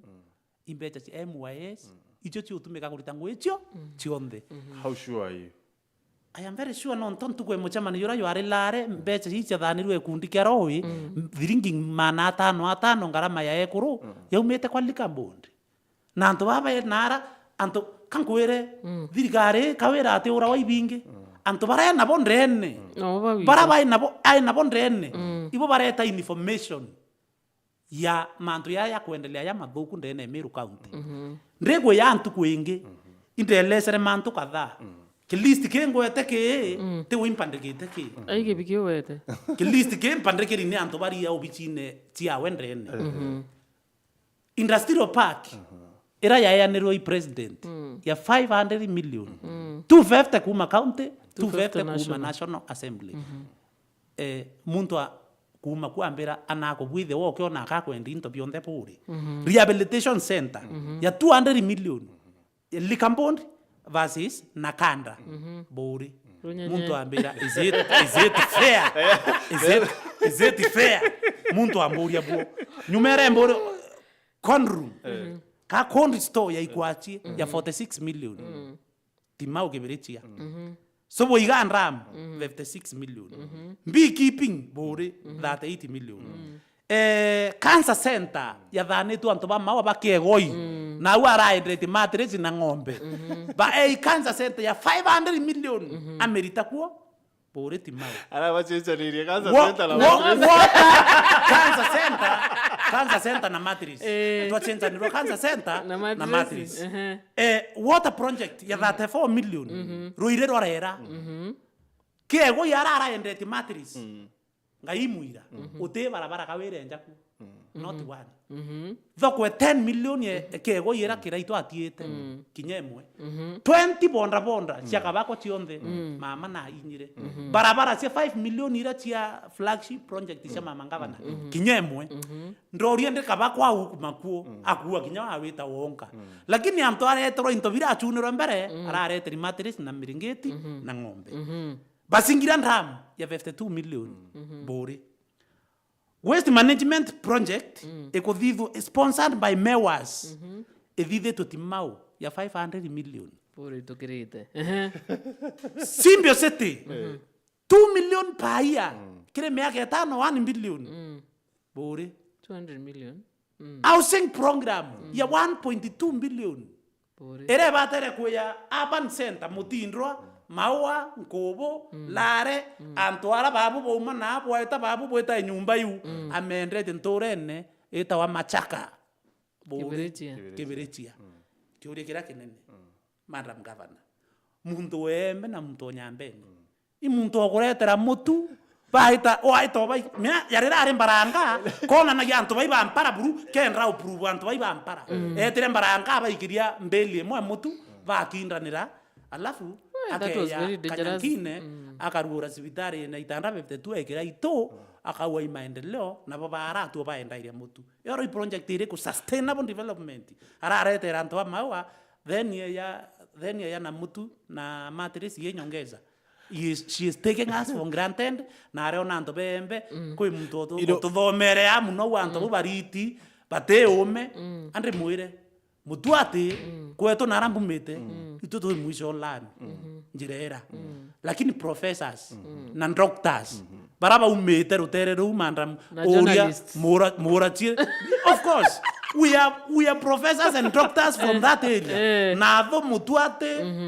i mbeca cia M Y S, icio ciutumika kurita ngugi icio cionthe. How sure are you? I am very sure, nontu ntuku ya mucemanio juria jwari Lare, mbeca ii ciathanirwe gikundi kia Rowi, thiringi maana atano atano ngarama ya ekuru, yaumite kwa liquor board. Na antu baba nara, antu, kankwire, thirikari kawira ati ura wa ibingi. Antu bara nabo ndene. Nabo babi- Bara bai nabo, ai nabo ndene. Ibo bareta information ya mantu ya, ya kwendelea ya mathuku ndene ya Meru County. Ndigwe ya ntuku ingi, indelesere mantu kadhaa. Ki list kingwete ki, ti wimpandikite ki. Ai kibi kiu wete. Ki list kimpandikiri ni antu baria obicine ciawe ndene. Industrial park, ira yaeanirwe i president, ya five hundred million. Two fifty kuma county, two fifty kuma National Assembly. Eh, muntu a, kuma ku ambira anakubwithe woke ona akakwendi into bionthe buri. Rehabilitation center ya two hundred million. Liquor board versus Nakanda. Buri. Runyenye. Muntu ambira, is it, is it fair? Is it, is it fair? Muntu amburia buo. Nyuma ere mburi, corn room. Ka cold store ya Ikwachie ya forty-six million. Timau Kibirichia. Sobo iga ndam, fifty-six million. Beekeeping, buri, thirty-eight million. Eh, cancer center yathanitwe antu ba mawa ba Kiegoi. Na au araendetie mattress na ng'ombe. Ba ei cancer center ya five hundred million. Amerita kuo, buri Timau. Arabachenjanirie cancer Wa-, center na wa-, mattress. Water, cancer center, cancer center na mattress. Eh. Twachenjanirwa cancer center Na na mattress. Mattress. Ehe. Eh, water project ya thirty-four million. Ruire rwarera. Kiegoi ara araendetie mattress. Ngai mwira, uti barabara kawire njaku. Not one. Thoko e ten million ye, Kiegoi ira kiraitwa atiite, kinya imwe. Twenty bonda bonda cia Kabako cionthe, mama na inyire. Barabara cia five million ira cia flagship project cia mama ngavana, kinya imwe. Ndoria ndi Kabako au makuo, akua kinya wawita wonka. Lakini antu areterwa into bira achunirwe mbere, arareteri mattress na miringiti na ng'ombe. Basingira dam ya fifty-two million buri. Waste management project ikuthithwa, sponsored by Mewas, ithithitwe Timau ya five hundred million. Buri tukirite. Ehe. Symbio City, two million per year. Kiri miaka itano, one billion. Buri. Two hundred million. Housing program ya one point two billion. Bure. Ira ibatere kuya urban center, Mutindwa, Maua, Nkubu, Lare, antu ara babu bauma na bwaita babu bwita nyumba iu, amendete nturene itawa Machaka. Buri. Kibirichia. Kibirichia. Kiuria kiria kinene. Madam Governor. Muntu wembe na muntu o Nyambene. I muntu okuretera mutu, baita, waita obai, mea, yarira ari Mbaranga, konanagia antu bai ba Mpara buru, kendra uprove antu bai ba Mpara. Etire Mbaranga abaikiria mbeli imwe mutu, bakindanira, alafu, eh, that was akeya very dangerous. Kanyankine, akarugura cibitari na itanda fifty-two ekira itu, akaua i maendeleo, nabo baratu baendairia mutu. Yoro i project iriku sustainable development? Araretera antu a Maua, then ya, then ya na mutu, na mattress ye nyongeza. He is, she is taking us for granted, na ariona antu bembe, kwi muntu utu-, ututhomere amu no antu bu bariti, bati ume, andi mwire, mutu ati, kwetu nara mbumite, itu twi mwisho lami, njira ira. Lakini professors, na doctors, bara baumite rutere ruu, madam, na uria journalists. Mura-, murachie. Of course, we are, we are professors and doctors from that area. Eh. Na atho mutu ati,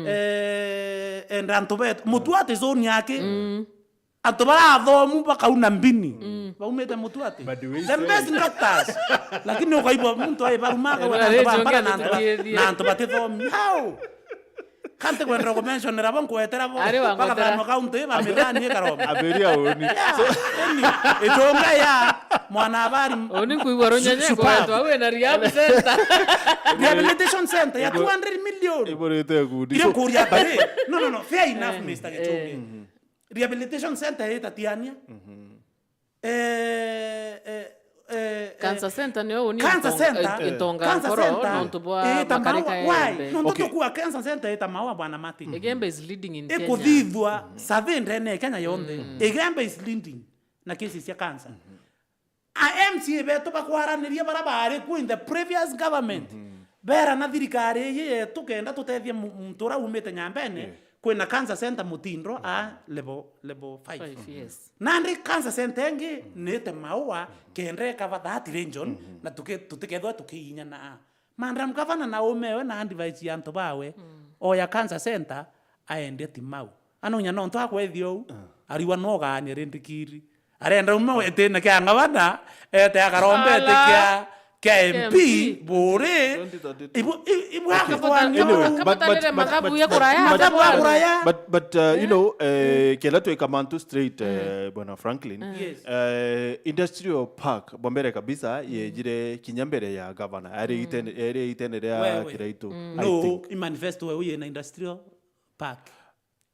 eh, and antu betu. Mutu ati zone yake. Antu bara athomu bakauna mbini. Baumite mutu ati. But we the say best doctors. Lakini ukaigua muntu ai baruma, akauga na antu ba Mpara na antu ba-, na antu batithomi. How? Kanti kwendera kumentionera bo, nkwetera bo. Ari wa mpaka ngwetera. Thano kaunti iba mirani ikaroma. Aberia uni. Yeah. So, eni, itonga ya mwana habari. Uni nkuigua runyenye kwetwa, wina rehab center. Rehabilitation center ya two hundred million. Iborete gundi. Ire kuria bari. No, no, no. Fair enough, eh, Mister Gichungi. Eh. Rehabilitation center ya Tatiania. Eh, eh, eh, eh, Cancer center nio uni Cancer ntonga-, center, eh, ntonga cancer nkoro center, nontu bwa ita makarika maua, ya why? Embe. Nontu Okay. tukua cancer center ita maua, bwana Martin. Igembe is leading in Kenya. Ikuthithua survey ndene ya Kenya yonthe. Mm. Igembe is leading na cases cia cancer. A M C A betu bakwaraniria bara bari ku in the previous government. Mhm. Bera na thirikari iyi yetu kenda tutethie mu-, muntu uria umite Nyambene, yeah, kwina cancer center Mutindwa a level, level five. Five, yes. Nandi cancer center ingi nite maua kenda ikava that region, mhm, na tuki-, tutikethwa tukiinyana a. Madam Governor na umewe na advice ya antu bawe, mm, oya cancer center aendie Timau. Anonya nontu akwethia uu, ah, ariwa no gaania rindikiri. Arenda uma wetine kia ngavana, ete akarombe ete Ala. kia, kia M P, M P. Buri. Twenty thirty-two. Ibu, i-, ibu Okay. akabwani Anyway, uu. but, but, Akabatanire but, mathabu but, ya but, kuraya. but, Mathabu ya kuraya. but, but, uh, you know, eh, kenda twika mantu straight, eh, Bwana Franklin, yes, eh, Industrial Park, bwa mbere kabisa, yejire kinya mbere ya gavana. Ari itene, ari itene ria Wewe. Kiraitu, I No, think. I manifesto wewe yena Industrial Park.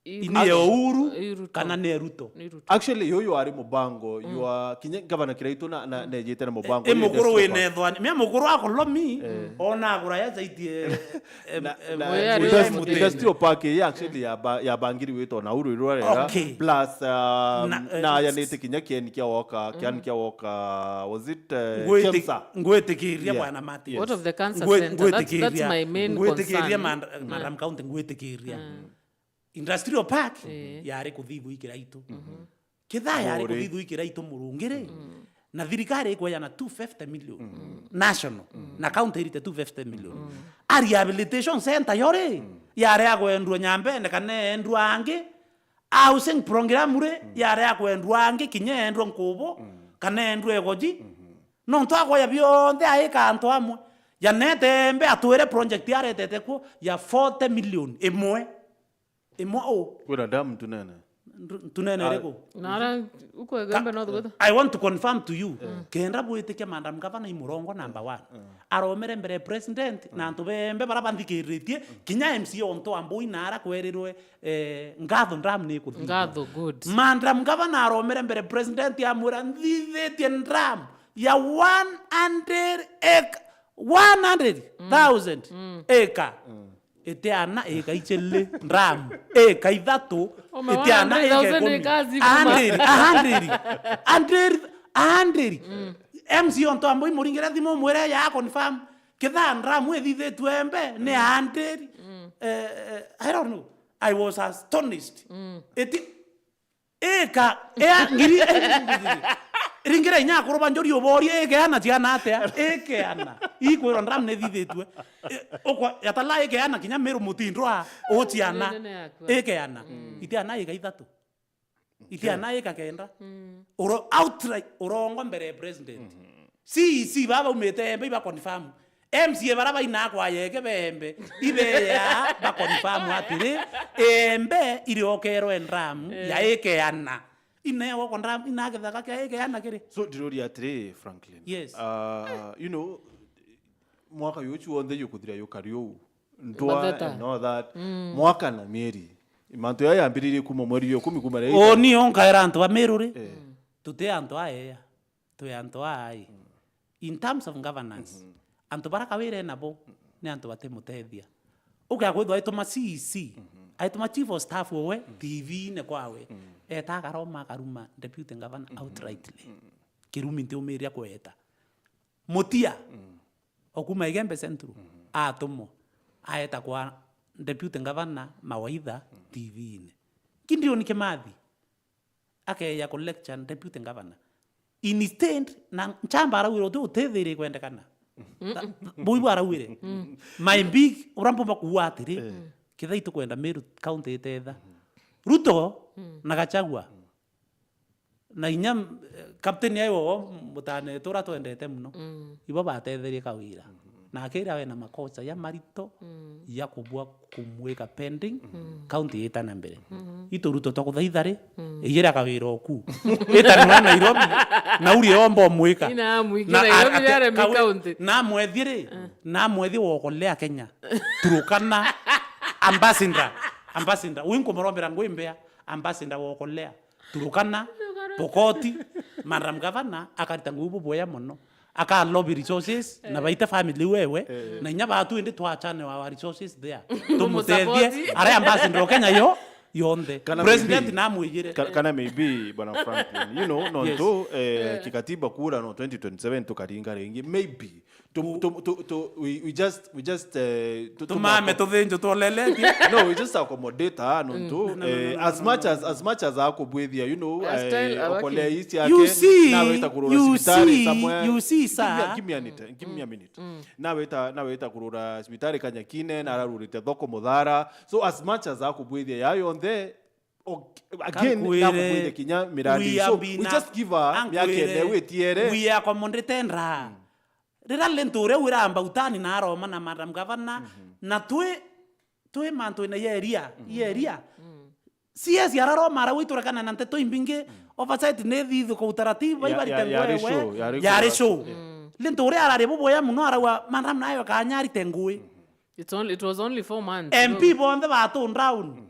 I- Ini ya Uhuru Ni Ruto. Kana ni Ruto? Ni Ruto. Actually, yuyu ari mubango, yua kinya gavana Kiraitu na, na, nejite na mubango, E, e mukuru wi nethwani. Mia mukuru akolomi, ona agura ya zaidi, eh, em, Na, em, na, Wewe ari industrial, Mutinda. Industrial Park ii actually ya ba-, ya bangiri witwa na uru irwa rega. Okay. Plus, um, Na, eh, na ya s- nite kinya kieni kia woka, kiani kia woka, was it, eh, Ngwiti-, Kemsa? Ngwitikiria Yeah. bwana Mati. Yes. What of the cancer Ngwe-, center? That's, that's ngwitikiria. My main Ngwitikiria concern. Mand-, Madam County, ngwitikiria. Industrial Park Eh. yari kuthithwa i Kiraitu. Kithaa yari Buri. Kuthithwa i Kiraitu murungiri. Na thirikari ikwejana two fifty million. National. Na county irite two fifty million. A rehabilitation center yori, yari ya kwendwa Nyambene kana endwa angi. A housing program ri, yari ya kwendwa angi, kinya endwa Nkubu, kana endwa Egoji. Nontu akwoya bionthe aika antu amwe. Janete Embe atwire project aretete kuo ya forty million imwe. Imwe u. Kwina dam tunene. Ndu-, tunene Ah. Riku? Nara, uko Egembe no thuguta. I want to confirm to you. Kenda bwitikia Madam Governor i murongo number one. Aromere mbere ya president na antu bembe bara banthikiritie, kinya M C A onto ambui nara kwerirwe, eh, ngatho dam ni kuthithwa. Ngatho, good. Madam Governor aromere mbere president amwira, "Nthithitie dam ya one hundred acre, one hundred thousand acre." Itiana ika ichili dam, ika ithatu, Ome itiana ika one hundred thousand ikumi. Ika zikuma. A hundred, a hundred, a hundred, a hundred. M C onto ambo imuringire thimu mwire ya confirm. Kithaa dam ithithitue Embe ni a hundred. Eh, eh, I don't know. I was astonished. Iti Ika, ea, ngiri, ringira inya akuru ba njuri uborie, ikeana ciana atia? Ikeana. Ikwirwa dam ni thithitue. E, ukwa, yatala ikeana kinya Miru Mutindwa, u ciana. Nene yakwa. Ikeana. Itiana ika ithatu. Itiana ika kenda. Uro, outright, urongo mbere ya president. C E C baba umite Embe iba confirm. M C A bara baina kwa yeke bembe, ibeya ba confirm atiri, Embe iriokerwe dam ya ikeana. Inewa kwa dam, ina githaka kia ikeana kiri. So, ndiroria atiri, Franklin. Yes. Uh, you know, mwaka yuchu wonthe yukuthira yukari uu. Ndwa Matheta. And all that. Mwaka na mieri. Mantu ya yambiririe kuma mweri ya ikumi kuma ria O ni onkaera antu ba Miru ri. Tuti antu aeya. Twi antu aai. In terms of governance, antu bara Kawira enabo ni antu batimutethia. Ukia kwithwa aituma C E C, aituma chief of staff owe T V-ine kwawe, eta akaroma akaruma deputy governor outrightly. Kirumi ntiumiria kweta. Mutia, okuma Igembe Central, atumwa, aeta kwa deputy governor mawaitha T V-ine. Gideon Kimathi, akeeja ku lecture deputy governor. Instead, na Nchamba arauire uti utithirie kwendekana. Bui bwarauire. My big, uria mpumba kuuga atiri, kethira itukwenda Meru County itetha. Ruto na Gachagua. Na inya, eh, captain ai wowo mutanetu uria twendete muno. Ibo batetherie Kawira. Na akira wena makosa ya marito ya kubua kumwika pending, county ita na mbere. Itu Ruto twakuthaitha ri, iyira Kawira oku. Ita nwa Nairobi, na uri omba omwika. Ina amwiki Na Nairobi a-, ate-, aremi Kawi-, county. Na mwethie ri, na mwethie wokolea Kenya. Turukana, ambassador, ambassador. Ui nkumorombera ngwi mbea, ambassador wokolea. Turukana, Pokoti, Madam Governor, akarita ngugi bubwea mono. Aka lobby resources, na baite family wewe, na inya batu indi twachane our resources there. Tumutethie, aria ambassador o Kenya yo, yonthe. Kana President maybe namwijire. Ka-, kana maybe, Bwana Franklin, you know, no Yes. ntu, eh, kikatiba kura no twenty twenty-seven tukaringa ringi. Maybe. Tu, tu, tu, tu, we, we just, we just, eh, tu, Tumame tuthinjo twoleletie. No, we just accommodate her, no, ntu, No, no, no, eh, no, as no, much no, as, no. as much as akubwithia, you know, A style eh, abaki. Okolea isi You yake, see, naweta kurura you cibitari see, somewhere. you see, Give me a, sir. give me a minute, give me a minute. Naweta, naweta kurura cibitari Kanyakine, nararurite thoko Muthara. So as much as akubwithia ya yonthe, ok-, again, Kankwire, nakubwithia kinya miradi. we So have been we a-, just give her miaka kankwire, ene witiere. we accommodate nra. Riria Linturi riu iramba utani na aroma na Madam Governor, na twi, twi mantu ina ya area, ya area. C S araroma arauga iturekane na nteto imbingi, oversight ni thithikwa utaratibu, Ya, baibarite ya, nguo yari ewe, show, yari yari show. show. Linturi arari bubwea mono arauga, "Madam nayo kanya arite ngugi." It's only, it was only four months M P ago. bonthe batu down.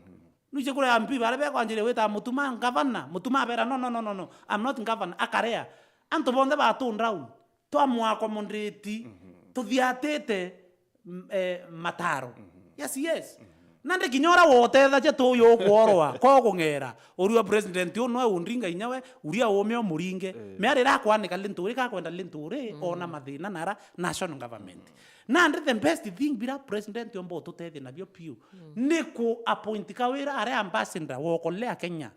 Nuiche kuria M P baria bekwanjiria gwita Mutuma governor, Mutuma abera, "No, no, no, no, no, I'm not governor." Akarea. Antu bonthe batu down. Twamu accommodate, tuthiatite, m-, eh, mataro. Yes, yes. Nandi kinya uria wotethagia tu uyu ukworwa, ko kung'era. Urua president uu noe undinga inya we, uria ume umuringe. Miari irakwanika Linturi, kakwenda Linturi, ona mathina nara national government. Nandi the best thing bira president omba ututethia nabio piu, ni ku appoint Kawira aria ambassador wa Okolea Kenya.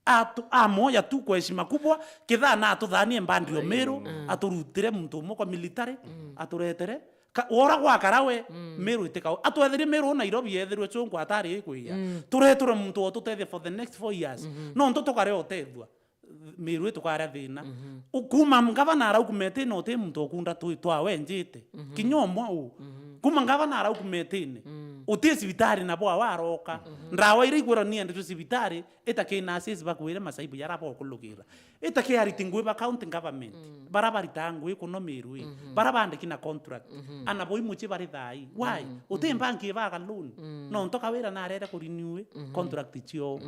Atu-, amoya tu kwa heshima kubwa, kithaa na atuthanie mbandi o Meru, aturutire muntu umwe kwa military, aturetere. Ka-, wora gwakara we, Meru itikau. Atwethirie Meru Nairobi yethirwe chungu atari ikwia. Turetere muntu o tutethia for the next four years. Nontu tukare utethua. Meru itukaria thina. U-, kuma ngavana araukumetine uti muntu ukunda tu-, twawenjite. Kinya umwe u. Kuma ngavana araukumetine. Uti cibitari nabo awaroka. Ndawa iria igwirwa ni endetwe cibitari, itakina assess bakwire masaibu yara bokulugira. Itaki ariti ngui ba county government. Bara barita ngui kuno Meru i. Bara bandiki na contract. Ana boi muchi bari thai. Why? Uti mbanki ibaga loan. Nontu Kawira narere kurenew contract cio.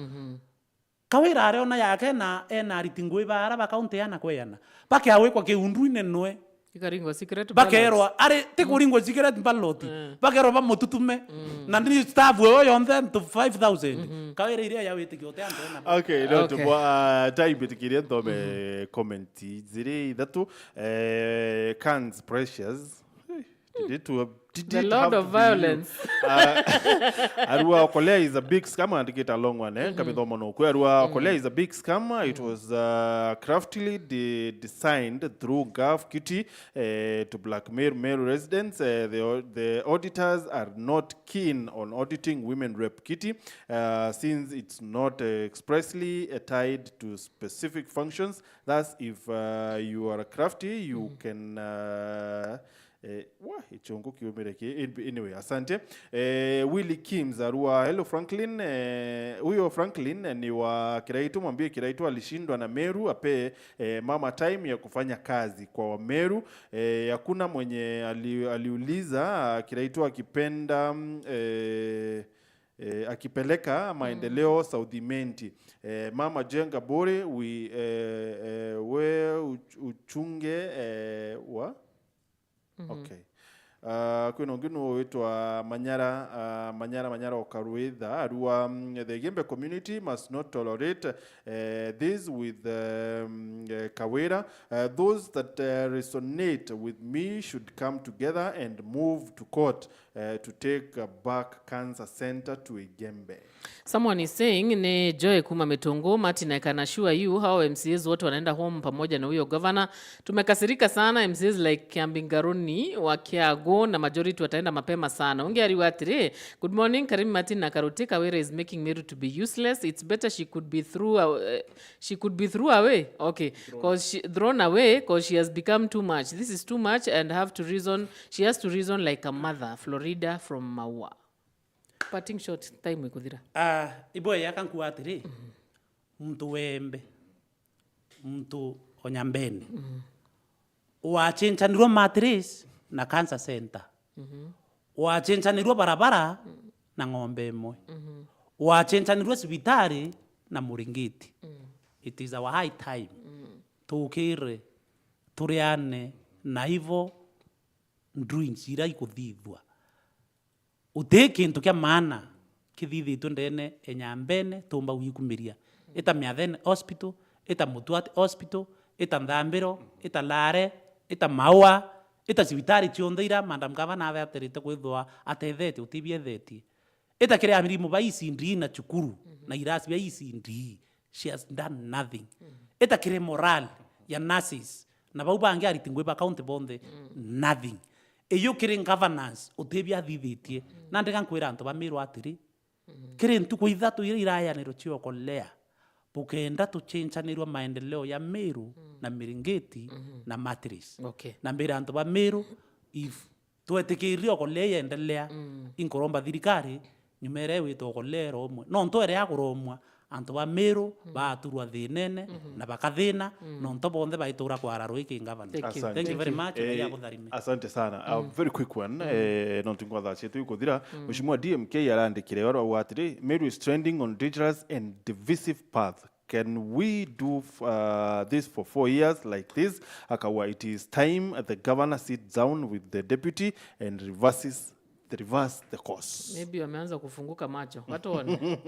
Kawira ariona yake na ena ariti ngui bara ba county ana kweana. Bakeawikwa kiundu-ine nwe. Ikaringwa secret ballot. Bakerwa, ari, ti kuringwa secret ballot. Bakerwa bamututume. Na ndi staff wewe yonthe to five thousand. Kawira iria ya witikia uti antu ena. Okay, no, Okay. tubwa, uh, time bitikirie nthome comment ziri ithatu. Eh, Kans Precious. Hey, did it, did The it Lord have of to be you? Violence. Uh, Arua Okolea is a big scam, andikite a long one, eh? Nkamithoma no kwe. Arua Okolea is a big scam. It was, uh, craftily de-, designed through Gov Kiti, eh, to blackmail Meru residents. Eh, the au-, the auditors are not keen on auditing women rep Kiti, uh, since it's not, uh, expressly, uh, tied to specific functions. Thus, if, uh, you are crafty, you can, uh, eh, wa, ichungu kiumire ki, in-, anyway, asante. Eh, Willy Kims Arua, "Hello Franklin." Eh, huyo Franklin, eh, ni wa Kiraitu, mwambie Kiraitu alishindwa na Meru, ape, eh, mama time ya kufanya kazi kwa Wameru. Eh, hakuna mwenye ali-, aliuliza, ah, Kiraitu akipenda, mm, eh, eh, akipeleka maendeleo South Imenti. Eh, mama jenga bore, wi-, eh, eh, we uch-, uchunge, eh, wa? Okay. Ah, kwina ungi nu witwa Manyara, ah, Manyara, Manyara Okarwitha, Arua, mm, the Igembe community must not tolerate, eh, this with, um, eh, Kawira. Eh, those that, eh, resonate with me should come together and move to court, eh, to take, uh, back cancer center to Igembe. Someone is saying, ni Joy kuma Mitungu, Martin, I can assure you, hao M C As wote wanaenda home pamoja na huyo governor. Tumekasirika sana, M C As like Kiambi Ngaruni wa Kiagu na majority wataenda mapema sana. Ungi ariwa atiri, "Good morning, Karimi Martin na Karuti, Kawira is making Meru to be useless. It's better she could be through, uh, she could be through away." Okay, cause she, thrown away, cause she has become too much. This is too much and have to reason, she has to reason like a mother. Florida from Maua. Parting shot, time ikuthira. Ah, ibo yaka nkuwa atiri, muntu wembe, muntu onyambene, wachenjanirwa matres na cancer center, wachenjanirwa barabara na ng'ombe imwe, wachenjanirwa cibitari na muringiti. It is our high time tukire, turiane na evil doings iria ikuthithua. Uti kintu kia maana kithithitue ndene e Nyambene tumba gwikumiria. Ita Miathene Hospital, ita Mutuati Hospital, ita Nthambiro, ita Lare, ita Maua, ita cibitari cionthe iria Madam Gavana athatirite kwithwa atethetie, utibiethetie. Ita kiri amirimu ba E C D na cukuru na irasi bia E C D, she has done nothing. Ita kiri morale ya nurses na bau bangi ariti ngui ba county bonthe, nothing. Iyo kiri governance utibia athithitie. Na ndiga nkwira antu ba Meru atiri, kiri ntuku ithatu iria irayanirwe cia ukolea, bukenda tuchenjanirwa maendeleo ya Meru na Miringiti na Matris. Okay. Na mbira antu ba Meru, if twetikirire ukolea yendelea, inkuromba thirikari nyuma iria wita ukolea iromwe. Nontu ere aguromwa, antu ba Meru baaturwa thinene na bakathina, nontu bonthe baitura kwara rwiki ngavana. Thank you. Asante. Thank you very much, Ngai agutharime. Asante sana. A very quick one, eh, nontu ngwatha cietu ikuthira. Mheshimiwa D M K arandikire barua atiri, "Meru is trending on dangerous and divisive path. Can we do, uh, this for four years like this?" Akawa, "It is time the governor sits down with the deputy and reverses, reverse the course." Maybe wameanza kufunguka macho. Watu waone.